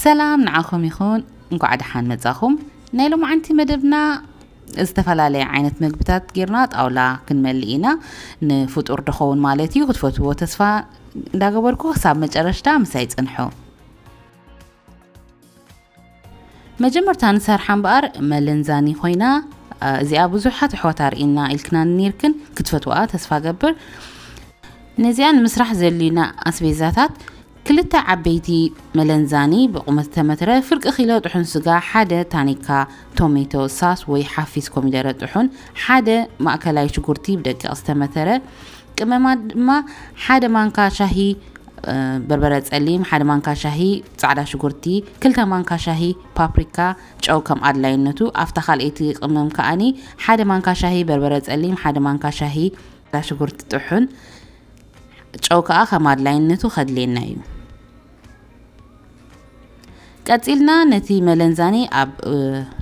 ሰላም ንዓኹም ይኹን፣ እንኳዕ ደሓን መጻኹም። ናይ ሎማዓንቲ መደብና ዝተፈላለየ ዓይነት መግብታት ጌርና ጣውላ ክንመልእ ኢና። ንፍጡር ድኸውን ማለት እዩ። ክትፈትዎ ተስፋ እንዳገበርኩ ክሳብ መጨረሽታ ምሳይ ጽንሑ። መጀመርታ ንሰርሓ እምበኣር መለንዛኒ ኮይና፣ እዚኣ ብዙሓት ኣሕዋት ኣርእና ኢልክና ኔርክን ክትፈትዋ ተስፋ ገብር። ነዚኣ ንምስራሕ ዘልዩና ኣስቤዛታት ክልተ ዓበይቲ መለንዛኒ ብቑመት ዝተመትረ፣ ፍርቂ ኪሎ ጥሑን ስጋ፣ ሓደ ታኒካ ቶሜቶ ሳስ ወይ ሓፊስ ኮሚደረ ጥሑን፣ ሓደ ማእከላይ ሽጉርቲ ብደቂቕ ዝተመተረ፣ ቅመማ ድማ ሓደ ማንካ ሻሂ በርበረ ጸሊም፣ ሓደ ማንካ ሻሂ ጻዕዳ ሽጉርቲ፣ ክልተ ማንካ ሻሂ ፓፕሪካ፣ ጨው ከም ኣድላይነቱ። ኣብታ ካልኣይቲ ቅመም ከኣኒ ሓደ ማንካ ሻሂ በርበረ ጸሊም፣ ሓደ ማንካ ሻሂ ጻዕዳ ሽጉርቲ ጥሑን፣ ጨው ከኣ ከም ኣድላይነቱ ከድልየና እዩ። ቀጺልና ነቲ መለንዛኒ ኣብ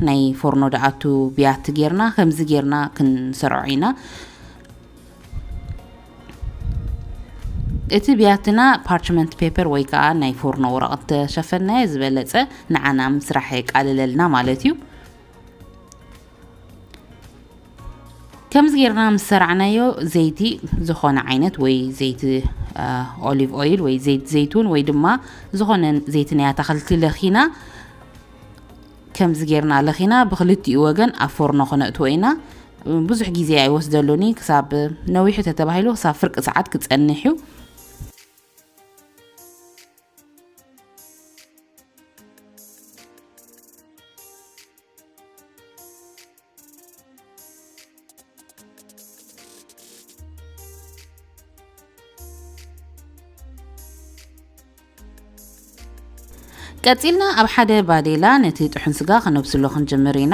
ናይ ፎርኖ ደኣቱ ብያቲ ጌርና ከምዚ ጌርና ክንሰርዖ ኢና። እቲ ብያትና ፓርችመንት ፔፐር ወይ ከኣ ናይ ፎርኖ ወረቐት ተሸፈናዮ ዝበለጸ ንዓና ምስራሕ የቃልለልና ማለት እዩ። ከምዚ ጌርና ምስ ሰራዕናዮ ዘይቲ ዝኾነ ዓይነት ወይ ዘይቲ ኦሊቭ ኦይል ወይ ዘይቲ ዘይቱን ወይ ድማ ዝኾነ ዘይቲ ናይ ኣታኽልቲ ለኺና ከምዚ ጌርና ለኺና ብክልቲኡ ወገን ኣብ ፎርኖ ክነእትዎ ኢና። ብዙሕ ግዜ ኣይወስደሉኒ ክሳብ ነዊሑ ተተባሂሉ ክሳብ ፍርቂ ሰዓት ክጸንሕ እዩ። ቀጺልና ኣብ ሓደ ባዴላ ነቲ ጥሑን ስጋ ክነብስሎ ክንጅምር ኢና።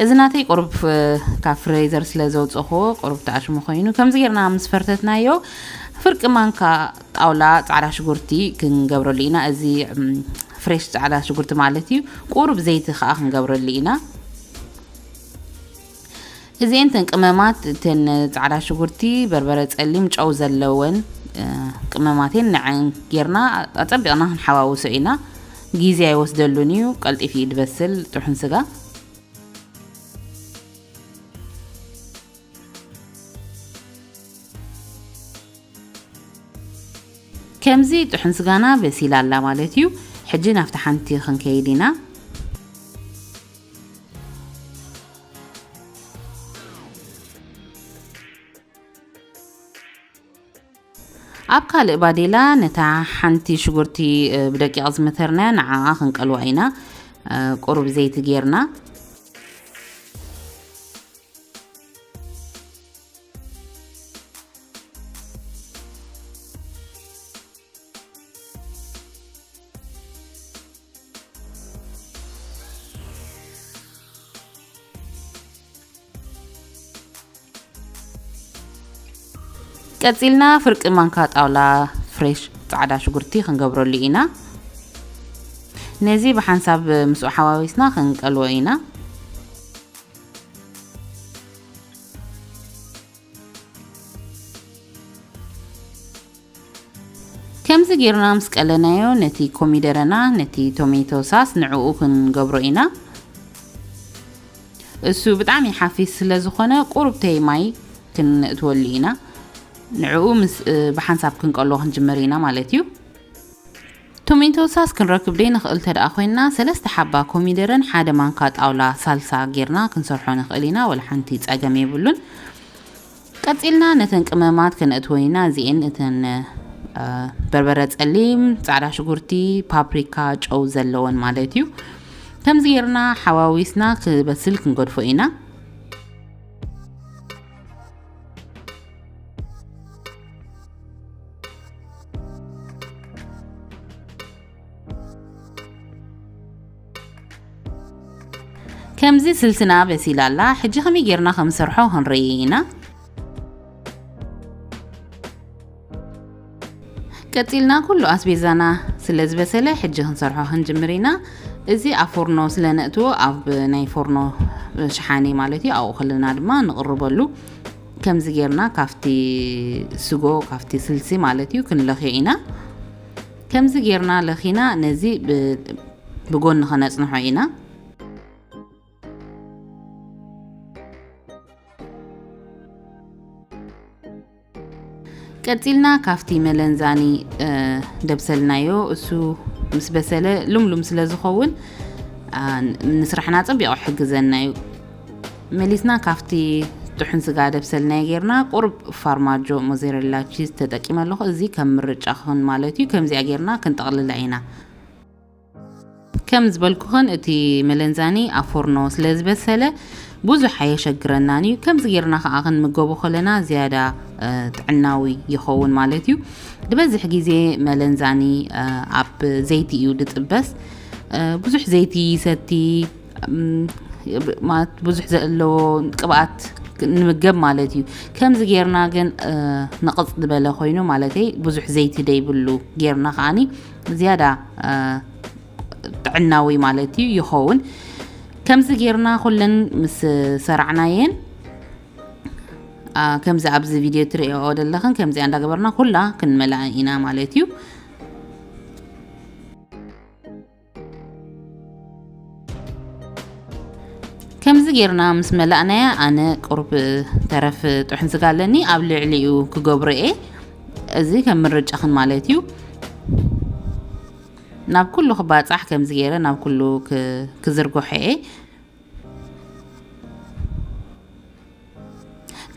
እዚ ናተይ ቁሩብ ካብ ፍሬዘር ስለ ዘውፀኹዎ ቁሩብ ተኣሽሙ ኮይኑ ከምዚ ጌርና ምስ ፈርተትናዮ ፍርቂ ማንካ ጣውላ ፃዕዳ ሽጉርቲ ክንገብረሉ ኢና። እዚ ፍሬሽ ፃዕዳ ሽጉርቲ ማለት እዩ። ቁሩብ ዘይቲ ከዓ ክንገብረሉ ኢና። እዚኤን ተን ቅመማት ተን ፃዕዳ ሽጉርቲ በርበረ ፀሊም ጨው ዘለወን ቅመማቴን ንዐን ጌርና ኣፀቢቕና ክንሓዋውሶ ኢና። ግዜ ኣይወስደሉን እዩ። ቀልጢፍ እዩ ድበስል ጥሑን ስጋ። ከምዚ ጥሑን ስጋና በሲላ ኣላ ማለት እዩ። ሕጂ ናብቲ ሓንቲ ክንከይድ ኢና። ኣብ ካልእ ባዴላ ነታ ሓንቲ ሽጉርቲ ብደቂቕ ዝመተርናያ ንዓኣ ክንቀልዋ ኢና። ቁሩብ ዘይቲ ጌርና ቀጺልና ፍርቂ ማንካ ጣውላ ፍሬሽ ጻዕዳ ሽጉርቲ ክንገብረሉ ኢና። ነዚ ብሓንሳብ ምስኡ ሓዋዊስና ክንቀልዎ ኢና። ከምዚ ጌርና ምስ ቀለናዮ ነቲ ኮሚደረና ነቲ ቶሜቶ ሳስ ንዕኡ ክንገብሮ ኢና። እሱ ብጣዕሚ ሓፊስ ስለ ዝኾነ ቁሩብተይ ማይ ክንእትወሉ ኢና። ንዕኡ ምስ ብሓንሳብ ክንቀሎ ክንጅምር ኢና ማለት እዩ። ቶሜቶ ሳስ ክንረክብ ደይ ንኽእል ተደኣ ኮይንና ሰለስተ ሓባ ኮሚደረን ሓደ ማንካ ጣውላ ሳልሳ ጌርና ክንሰርሖ ንኽእል ኢና። ወላ ሓንቲ ጸገም የብሉን። ቀጺልና ነተን ቅመማት ከነእትወ ኢና። እዚኤን እተን በርበረ ጸሊም፣ ጻዕዳ ሽጉርቲ፣ ፓፕሪካ፣ ጨው ዘለወን ማለት እዩ። ከምዚ ጌርና ሓዋዊስና ክበስል ክንገድፎ ኢና። ከምዚ ስልስና በሲላ ኣላ። ሕጂ ከመይ ጌርና ከም ንሰርሖ ክንርኢ ኢና። ቀጺልና ኩሉ ኣስቤዛና ስለ ዝበሰለ ሕጂ ክንሰርሖ ክንጅምር ኢና። እዚ ኣብ ፎርኖ ስለ ነእትዎ ኣብ ናይ ፎርኖ ሸሓኒ ማለት እዩ ኣብኡ ከለና ድማ ንቕርበሉ። ከምዚ ጌርና ካብቲ ስጎ፣ ካብቲ ስልሲ ማለት እዩ፣ ክንለኽዮ ኢና። ከምዚ ጌርና ለኺና ነዚ ብ-፣ ብጎኒ ከነጽንሖ ኢና። ቀጺልና ካብቲ መለንዛኒ፣ እ፣ ደብሰልናዮ፣ እሱ ምስ በሰለ ልምሉም ስለ ዝኸውን፣ አ፣ ንስራሕና ጸቢቑ ይሕግዘና እዩ። መሊስና ካብቲ ጥሑን ስጋ ደብሰልናዮ ጌርና፣ ቁሩብ ፋርማጆ ሞዘሬላ ቺዝ ተጠቂመ ኣለኹ። እዚ ከም ምርጫኽን ማለት እዩ። ከምዚኣ ጌርና ክንጠቕልላ ኢና። ከም ዝበልኩኽን፣ እቲ መለንዛኒ ኣብ ፎርኖ ስለ ዝበሰለ ብዙሕ ኣየሸግረናን እዩ። ከምዚ ጌርና ከኣ ክንምገቦ ከለና ዝያዳ፣ እ፣ ጥዕናዊ ይኸውን ማለት እዩ። ዝበዝሕ ግዜ መለንዛኒ፣ እ፣ ኣብ ዘይቲ እዩ ዝጥበስ። እ፣ ብዙሕ ዘይቲ ይሰቲ፣ እም፣ ማለት ብዙሕ ዘለዎ ቅብኣት ንምገብ ማለት እዩ። ከምዚ ጌርና ግን፣ እ፣ ንቕጽ ዝበለ ኮይኑ፣ ማለተይ ብዙሕ ዘይቲ ደይብሉ ጌርና ከኣኒ ዝያዳ፣ እ፣ ጥዕናዊ ማለት እዩ ይኸውን። ከምዚ ጌርና ኩለን ምስ ሰራዕናየን፣ አ፣ ከምዚ ኣብዚ ቪድዮ ትርእዮ ዘለኽን ከምዚኣ እንዳገበርና ኩላ ክንመልኣ ኢና ማለት እዩ። ከምዚ ጌርና ምስ መላእናያ፣ ኣነ ቁሩብ ተረፍ ጥሑን ስጋ ኣለኒ፣ ኣብ ልዕሊኡ ክገብሮ እየ። እዚ ከም ምርጫኽን ማለት እዩ። ናብ ኩሉ ክባጻሕ ከምዚ ገይረ ናብ ኩሉ ክ-፣ ክዝርግሖ እየ።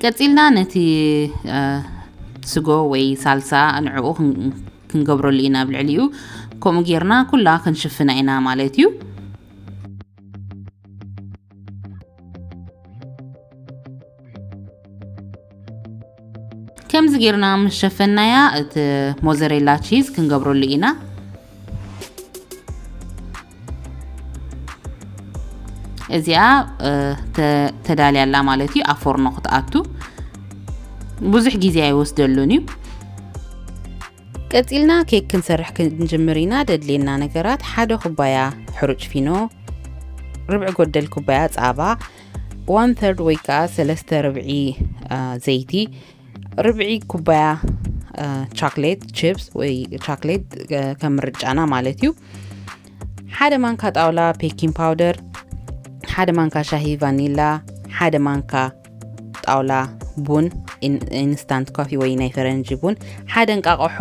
ቀጺልና ነቲ፣ እ፣ ስጎ ወይ ሳልሳ ንዕኡ ክን-፣ ክንገብረሉ ኢና ኣብ ልዕሊኡ። ከምኡ ጌርና ኩላ ክንሽፍና ኢና ማለት እዩ። ከምዚ ጌርና ምስ ሸፈናያ፣ እቲ ሞዘሬላ ቺዝ ክንገብረሉ ኢና። እዚኣ፣ እ፣ ተ-፣ ተዳልያ ኣላ ማለት እዩ፣ ኣብ ፎርኖ ክትኣቱ። ብዙሕ ግዜ ኣይወስደሉን እዩ። ቀጺልና ኬክ ክንሰርሕ ክንጅምር ኢና። ደድልየና ነገራት፣ ሓደ ኩባያ ሕሩጭ ፊኖ፣ ርብዒ ጎደል ኩባያ ጻባ፣ ዋን ተርድ ወይ ከኣ ሰለስተ ርብዒ፣ አ፣ ዘይቲ፣ ርብዒ ኩባያ፣ አ፣ ቻክሌት ቺፕስ ወይ ቻክሌት፣ አ፣ ከም ምርጫና ማለት እዩ። ሓደ ማንካ ጣውላ ቤኪንግ ፓውደር፣ ሓደ ማንካ ሻሂ ቫኒላ፣ ሓደ ማንካ ጣውላ ቡን፣ ኢን-፣ ኢንስታንት ኮፊ ወይ ናይ ፈረንጂ ቡን፣ ሓደ እንቃቆሖ፣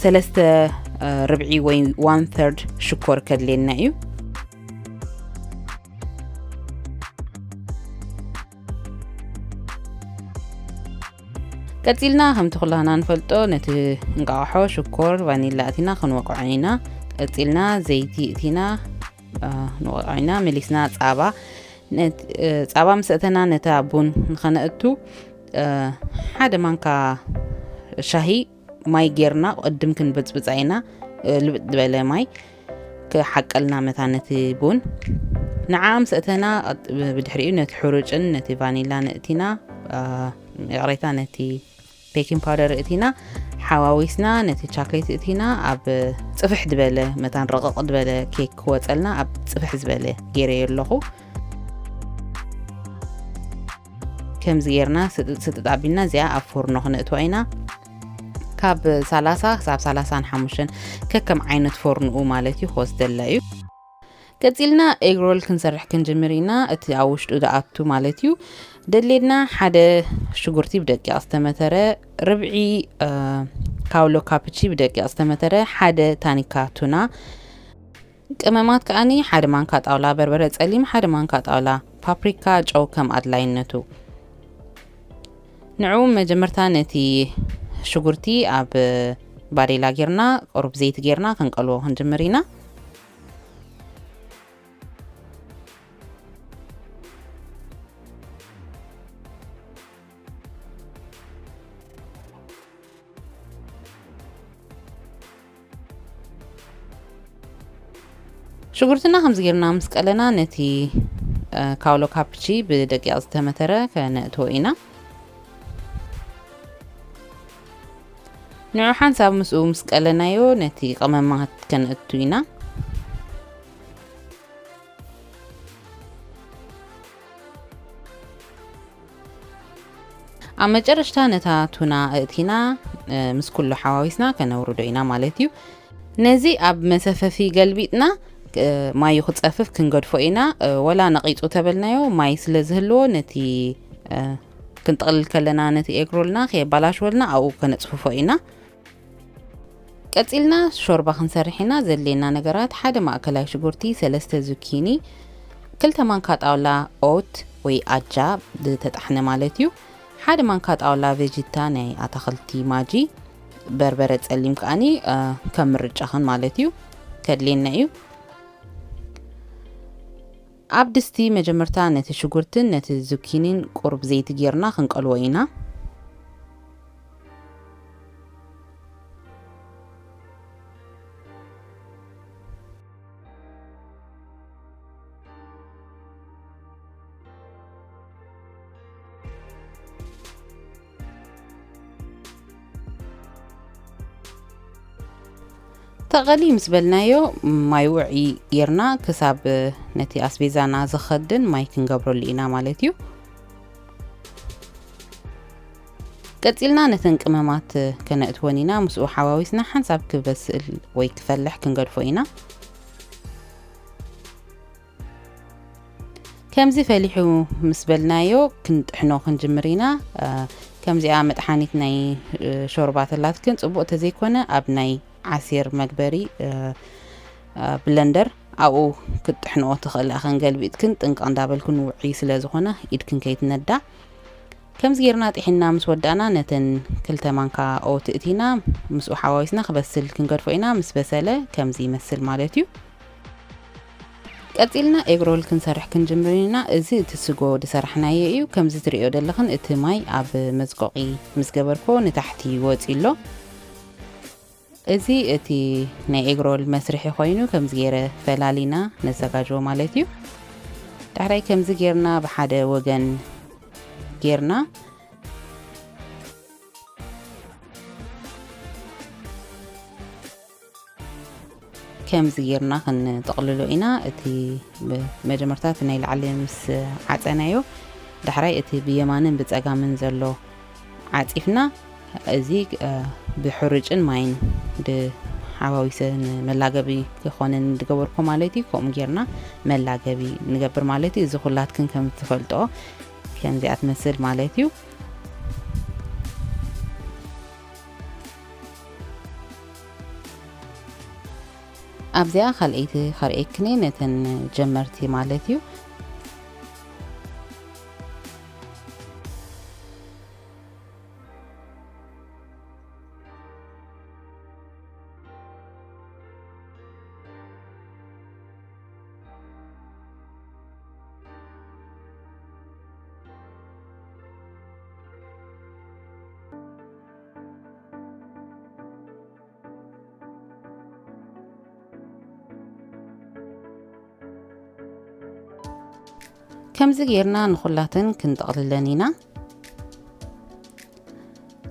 ሰለስተ፣ አ፣ ርብዒ ወይ ዋን ተርድ ሽኮር ከድልየና እዩ። ቀጺልና ከምቲ ኩላና ንፈልጦ ነቲ እንቃቆሖ፣ ሽኮር፣ ቫኒላ እቲና ክንወቅዖ ኢና። ቀጺልና ዘይቲ እቲና፣ አ፣ ንወቅዖ ኢና። መሊስና ጻባ፣ ነት-፣ እ፣ ጻባ ምስ ኣእተና ነታ ቡን ንኸነእቱ፣ እ፣ ሓደ ማንካ ሻሂ ማይ ጌርና ቅድም ክንብጽብጻ ኢና። እ፣ ልብጥ ዝበለ ማይ ክሓቀልና መታ ነቲ ቡን። ንዓ ምስ ኣእተና፣ ቀጥ-፣ ብድሕሪኡ ነቲ ሕሩጭን ነቲ ቫኒላ ነእቲና፣ አ፣ ይቕሬታ፣ ነቲ ቤኪንግ ፓውደር እቲና ሓዋዊስና፣ ነቲ ቻክሌት እቲና ኣብ ጽፍሕ ዝበለ መታን ረቕቕ ዝበለ ኬክ ክወጸልና ኣብ ጽፍሕ ዝበለ ገይረዮ ኣለኹ። ከምዚ ጌርና ስጥጥ ስጥጥ ኣቢልና እዚኣ ኣብ ፎርኖ ክነእትዋ ኢና። ካብ ሰላሳ ክሳብ ሰላሳን ሓሙሽተን ከከም ዓይነት ፎርንኡ ማለት እዩ ክወስደላ እዩ። ቀጺልና ኤግ ሮል ክንሰርሕ ክንጅምር ኢና። እቲ ኣብ ውሽጡ ዝኣቱ ማለት እዩ። ደድልየና ሓደ ሽጉርቲ ብደቂቕ ዝተመተረ፣ ርብዒ፣ እ፣ ካውሎ ካፕቺ ብደቂቕ ዝተመተረ፣ ሓደ ታኒካ ቱና፣ ቀመማት ከኣኒ ሓደ ማንካ ጣውላ በርበረ ጸሊም፣ ሓደ ማንካ ጣውላ ፓፕሪካ፣ ጨው ከም ኣድላይነቱ። ንዑ መጀመርታ ነቲ ሽጉርቲ ኣብ ባዴላ ጌርና፣ ቁሩብ ዘይቲ ጌርና ክንቀልዎ ክንጅምር ኢና። ሽጉርትና ከምዚ ጌርና ምስ ቀለና፣ ነቲ፣ እ፣ ካውሎ ካፕቺ ብደቂቕ ዝተመተረ ከነእትዎ ኢና። ንዑ ሓንሳብ ምስኡ ምስ ቀለናዮ፣ ነቲ ቀመማት ከነእቱ ኢና። ኣብ መጨረሽታ ነታ ቱና እእቲና ምስ ኩሉ ሓዋዊስና ከነውርዶ ኢና ማለት እዩ። ነዚ ኣብ መሰፈፊ ገልቢጥና ማዩ ክጸፍፍ ክንገድፎ ኢና። ወላ ነቒጹ ተበልናዮ ማይ ስለ ዝህልዎ ነቲ ክንጥቕልል ከለና ነቲ ኤግሮልና ከየባላሽወልና ኣብኡ ከነጽፍፎ ኢና። ቀጺልና ሾርባ ክንሰርሕ ኢና። ዘድልየና ነገራት ሓደ ማእከላይ ሽጉርቲ፣ ሰለስተ ዙኪኒ፣ ክልተ ማንካ ጣውላ ኦት ወይ ኣጃ ዝተጣሕነ ማለት እዩ፣ ሓደ ማንካ ጣውላ ቬጂታ ናይ ኣታኽልቲ ማጂ፣ በርበረ ጸሊም ከኣኒ ከም ምርጫኽን ማለት እዩ ከድልየና እዩ። ኣብ ድስቲ መጀመርታ ነቲ ሽጉርትን ነቲ ዙኪኒን ቁሩብ ዘይቲ ጌርና ክንቀልዎ ኢና። ተቐሊ ምስ በልናዮ ማይ ውዒ ጌርና ክሳብ ነቲ ኣስቤዛና ዝኸድን ማይ ክንገብረሉ ኢና ማለት እዩ። ቀጺልና ነተን ቅመማት ከነእትወን ኢና። ምስኡ ሓዋዊስና ሓንሳብ ክበስል ወይ ክፈልሕ ክንገድፎ ኢና። ከምዚ ፈሊሑ ምስ በልናዮ ክንጥሕኖ ክንጅምር ኢና። ከምዚኣ መጥሓኒት ናይ ሾርባ ተላትክን ጽቡቕ ተዘይኮነ ኣብ ናይ ዓሲር መግበሪ ብለንደር ኣብኡ ክትጥሕንኦ ትኽእል ኣኸን ገልቢጥክን ጥንቅቕ እንዳበልክን ውዒ ስለ ዝኾነ ኢድክን ከይትነዳ። ከምዚ ጌርና ጥሒና ምስ ወዳእና ነተን ክልተ ማንካ ኦት እቲና ምስኡ ሓዋዊስና ክበስል ክንገድፎ ኢና። ምስ በሰለ ከምዚ ይመስል ማለት እዩ። ቀጺልና ኤግሮል ክንሰርሕ ክንጅምር ኢና። እዚ እቲ ስጎ ዝሰራሕናዮ እዩ። ከምዚ ትርእዮ ዘለኽን እቲ ማይ ኣብ መዝቆቒ ምስ ገበርኮ ንታሕቲ ወጺ ኣሎ። እዚ እቲ ናይ ኤግሮል መስርሒ ኮይኑ ከምዚ ገይረ ፈላሊና ነዘጋጅዎ ማለት እዩ። ዳሕራይ ከምዚ ጌርና ብሓደ ወገን ጌርና ከምዚ ጌርና ክንጥቕልሎ ኢና። እቲ መጀመርታ እቲ ናይ ላዕሊ ምስ ዓጸናዮ ዳሕራይ እቲ ብየማንን ብጸጋምን ዘሎ ዓጺፍና እዚ ብሕሩጭን ማይን ሓዋዊሰ ንመላገቢ ክኾነን ዝገበርኮ ማለት እዩ። ከምኡ ጌርና መላገቢ ንገብር ማለት እዩ። እዚ ኩላትክን ከም ትፈልጦ ከምዚኣ ትመስል ማለት እዩ። ኣብዚኣ ካልኣይቲ ከርእየክኒ ነተን ጀመርቲ ማለት እዩ። ከምዚ ጌርና ንኹላተን ክንጠቕልለን ኢና።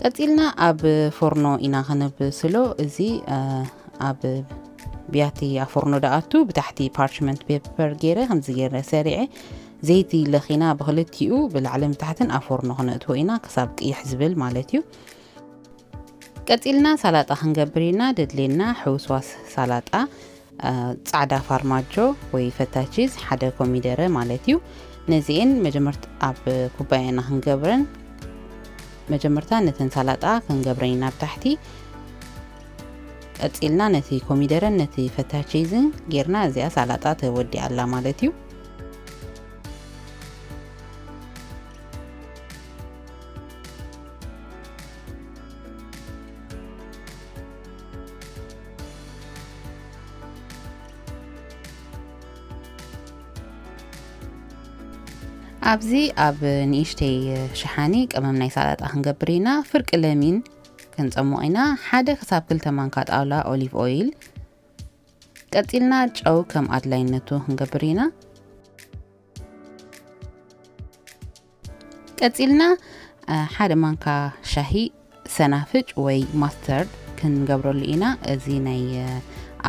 ቀጺልና ኣብ ፎርኖ ኢና ከነብስሎ። እዚ ኣብ ብያቲ ኣብ ፎርኖ ደኣቱ ብታሕቲ ፓርችመንት ፔፐር ገይረ ከምዚ ገይረ ሰሪዐ ዘይቲ ለኺና ብክልቲኡ ብላዕልን ብታሕትን ኣብ ፎርኖ ክነእትዎ ኢና ክሳብ ቅይሕ ዝብል ማለት እዩ። ቀጺልና ሳላጣ ክንገብር ኢና። ደድልየና ሕውስዋስ ሳላጣ፣ ጻዕዳ ፋርማጆ ወይ ፈታ ቺዝ፣ ሓደ ኮሚደረ ማለት እዩ። ነዚኤን መጀመርት ኣብ ኩባያና ክንገብረን መጀመርታ ነተን ሳላጣ ክንገብረን ኢና ብታሕቲ። ቀጺልና ነቲ ኮሚደረን ነቲ ፈታ ቺዝን ጌርና እዚኣ ሳላጣ ተወዲኣ ኣላ ማለት እዩ። ኣብዚ ኣብ ንእሽተይ ሸሓኒ ቀመም ናይ ሳላጣ ክንገብር ኢና። ፍርቂ ለሚን ክንጸሙቕ ኢና። ሓደ ክሳብ ክልተ ማንካ ጣውላ ኦሊቭ ኦይል። ቀጺልና ጨው ከም ኣድላይነቱ ክንገብር ኢና። ቀጺልና ሓደ ማንካ ሻሂ ሰናፍጭ ወይ ማስተርድ ክንገብረሉ ኢና። እዚ ናይ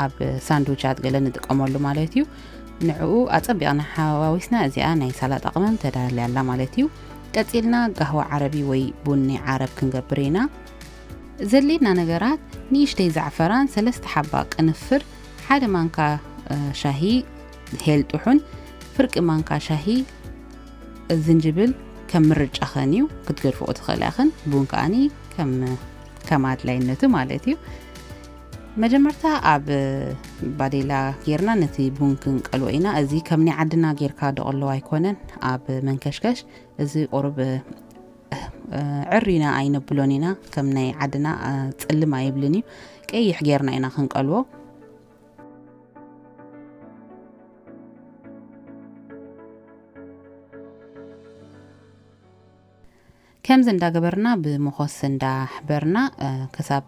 ኣብ ሳንድዊቻት ገለ ንጥቀመሉ ማለት እዩ። ንዕኡ ኣጸቢቕና ሓዋዊስና እዚኣ ናይ ሳላጣ ቅመም ተዳልያ ኣላ ማለት እዩ። ቀጺልና ጋህዋ ዓረቢ ወይ ቡኒ ዓረብ ክንገብር ኢና። ዘድልየና ነገራት ንእሽተይ ዛዕፈራን ሰለስተ ሓባ ቅንፍር፣ ሓደ ማንካ፣ እ፣ ሻሂ ሄል ጥሑን፣ ፍርቂ ማንካ ሻሂ ዝንጅብል ከም ምርጫኽን እዩ፣ ክትገድፍኦ ትኽእላ ኢኽን። ቡን ከኣኒ ከም፣ ከም ኣድላይነቱ ማለት እዩ። መጀመርታ ኣብ ባዴላ ጌርና ነቲ ቡን ክንቀልዎ ኢና። እዚ ከም ናይ ዓድና ጌርካ ደቐሎ ኣይኮነን። ኣብ መንከሽከሽ እዚ ቁሩብ፣ እ፣ ዕር ኢና ኣይነብሎን ኢና። ከም ናይ ዓድና፣ እ፣ ጽልም ኣይብልን እዩ። ቀይሕ ጌርና ኢና ክንቀልዎ። ከምዚ እንዳገበርና ብመኾስ እንዳሕበርና፣ እ፣ ክሳብ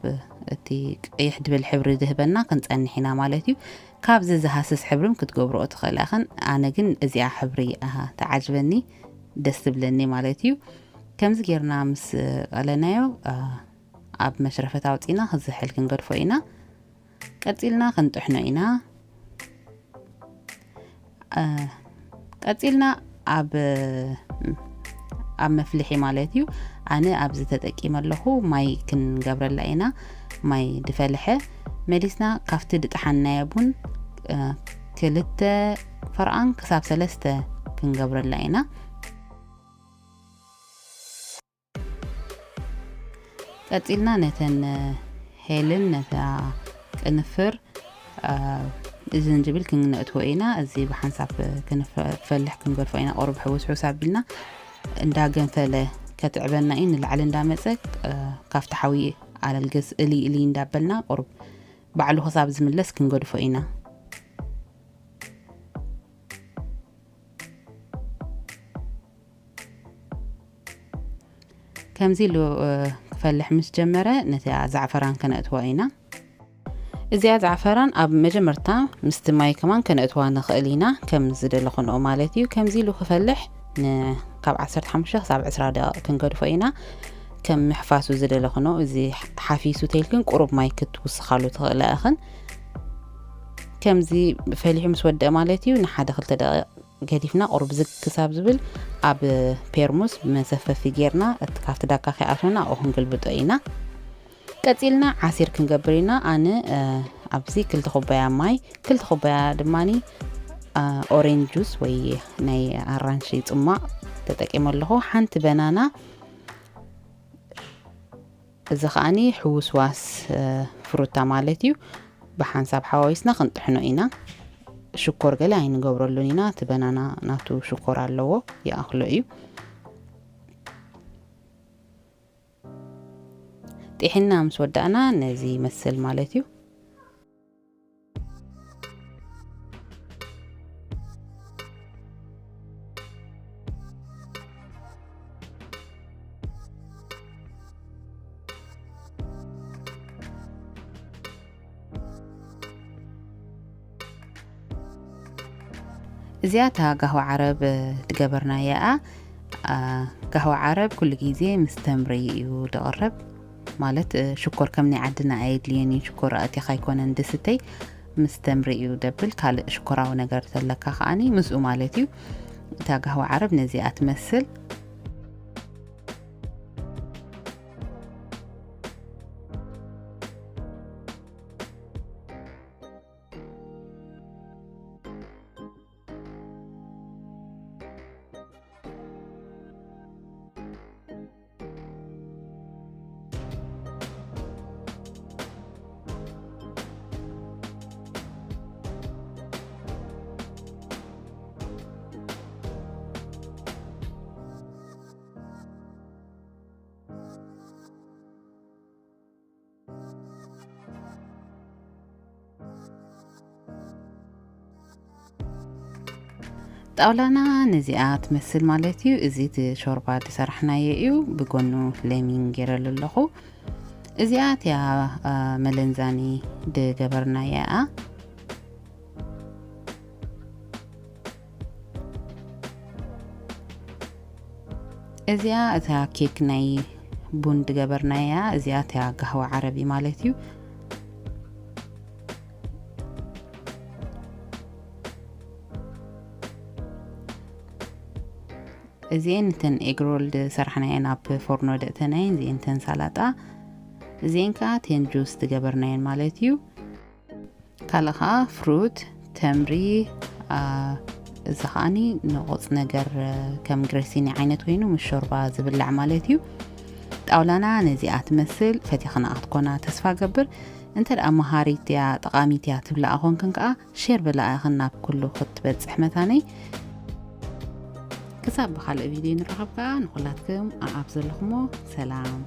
እቲ ቀይሕ ድብል ሕብሪ ዝህበና ክንጸንሕ ኢና ማለት እዩ። ካብዚ ዝሃስስ ሕብርም ክትገብርኦ ትኽእላ ኢኽን። ኣነ ግን እዚኣ ሕብሪ፣ ኣሃ፣ ተዓጅበኒ፣ ደስ ትብለኒ ማለት እዩ። ከምዚ ጌርና ምስ ቀለናዮ፣ እ፣ ኣብ መሽረፈት ኣውጺና ክዝሕል ክንገድፎ ኢና። ቀጺልና ክንጥሕኖ ኢና። እ፣ ቀጺልና ኣብ፣ ኣብ መፍልሒ ማለት እዩ። ኣነ ኣብዚ ተጠቂመ ኣለኹ፣ ማይ ክንገብረላ ኢና። ማይ ድፈልሐ መሊስና ካብቲ ድጠሓንናዮ ቡን፣ እ፣ ክልተ ፈርቓን ክሳብ ሰለስተ ክንገብረላ ኢና። ቀጺልና ነተን ሄልን ነታ ቅንፍር፣ እ፣ ዝንጅብል ክንነእትዎ ኢና። እዚ ብሓንሳብ ክንፈ-፣ ፈልሕ ክንገድፎ ኢና። ቁሩብ ሕውስ ሕውስ ኣቢልና እንዳ ገንፈለ ከትዕበና እዩ። ንላዕሊ እንዳመጸ፣ እ፣ ካብቲ ሓዊ ኣለልገስ እሊ እሊ እንዳበልና ቁሩብ ባዕሉ ክሳብ ዝምለስ ክንገድፎ ኢና። ከምዚ ኢሉ፣ እ፣ ክፈልሕ ምስ ጀመረ፣ ነቲ ዛዕፈራን ከነእትዋ ኢና። እዚኣ ዛዕፈራን ኣብ መጀመርታ ምስቲ ማይ ከማን ከነእትዋ ንኽእል ኢና፣ ከም ዝደለኹንኦ ማለት እዩ። ከምዚ ኢሉ ክፈልሕ ን-፣ ካብ ዓሰርተ ሓሙሽተ ክሳብ ዕስራ ደቂቕ ክንገድፎ ኢና። ከም ምሕፋሱ ዝደለኹንኦ፣ እዚ ሓፊሱ ተይልክን ቁሩብ ማይ ክትውስኻሉ ትኽእላ ኢኽን። ከምዚ ፈሊሑ ምስ ወደአ ማለት እዩ፣ ንሓደ ክልተ ደቂቕ ገዲፍና ቁሩብ ዝግ ክሳብ ዝብል ኣብ ፔርሙስ መሰፈፊ ጌርና እቲ ካብቲ ዳካ ከይኣትወና ኣብኡ ክንግልብጦ ኢና። ቀጺልና ዓሲር ክንገብር ኢና። ኣነ፣ እ፣ ኣብዚ ክልተ ኩባያ ማይ፣ ክልተ ኩባያ ድማኒ፣ እ፣ ኦሬንጅ ጁስ ወይ ናይ ኣራንሺ ጽሟቕ ተጠቂመ ኣለኹ። ሓንቲ በናና፣ እዚ ከኣኒ ሕውስዋስ፣ እ፣ ፍሩታ ማለት እዩ። ብሓንሳብ ሓዋዊስና ክንጥሕኖ ኢና። ሽኮር ገለ ኣይንገብረሉን ኢና። እቲ በናና ናቱ ሽኮር ኣለዎ፣ ይኣኽሎ እዩ። ጢሕና ምስ ወዳእና ነዚ ይመስል ማለት እዩ። እዚኣ እታ ጋህዋ ዓረብ፣ እ፣ ዝገበርናያ እያ። ኣ፣ ጋህዋ ዓረብ ኩሉ ግዜ ምስ ተምሪ እዩ ዝቐርብ። ማለት፣ እ፣ ሽኮር ከም ናይ ዓድና ኣየድልየን እዩ። ሽኮር ኣእቲኻ ኣይኮነን ድስተይ፣ ምስ ተምሪ እዩ ደብል። ካልእ ሽኮራዊ ነገር ዘለካ ከኣኒ ምስኡ ማለት እዩ። እታ ጋህዋ ዓረብ ነዚኣ ትመስል። ጣውላና ነዚኣ ትመስል ማለት እዩ። እዚ እቲ ሾርባ ዝሰራሕናዮ እዩ። ብጎኑ ለሚን ገይረሉ ኣለኹ። እዚኣ እቲያ፣ አ፣ መለንዛኒ ዝገበርናያ እያ። እዚኣ እታ ኬክ ናይ ቡን ዝገበርናያ፣ እዚኣ እታ ጋህዋ ዓረቢ ማለት እዩ። እዚኤን እተን ኤግሮል ዝሰራሕናየን ኣብ ፎርኖ ደእተናየን እዚኤን እተን ሳላጣ እዚኤን ከዓ ቴን ጁስ ዝገበርናየን ማለት እዩ። ካልእ ከዓ ፍሩት፣ ተምሪ፣ እዚ ከዓኒ ንቑፅ ነገር ከም ግረሲኒ ዓይነት ኮይኑ ምስ ሾርባ ዝብላዕ ማለት እዩ። ጣውላና ነዚኣ ትመስል። ፈቲኽና ክትኮና ተስፋ ገብር። እንተ ደኣ መሃሪት እያ ጠቓሚት እያ ትብላ ኣኾንክን ከዓ ሼር ብላ ኢኽን ናብ ኩሉ ክትበፅሕ መታነይ። ክሳብ ብኻልእ ቪድዮ ንራኸብ ከዓ ንኹላትክም ኣኣብ ዘለኹሞ ሰላም።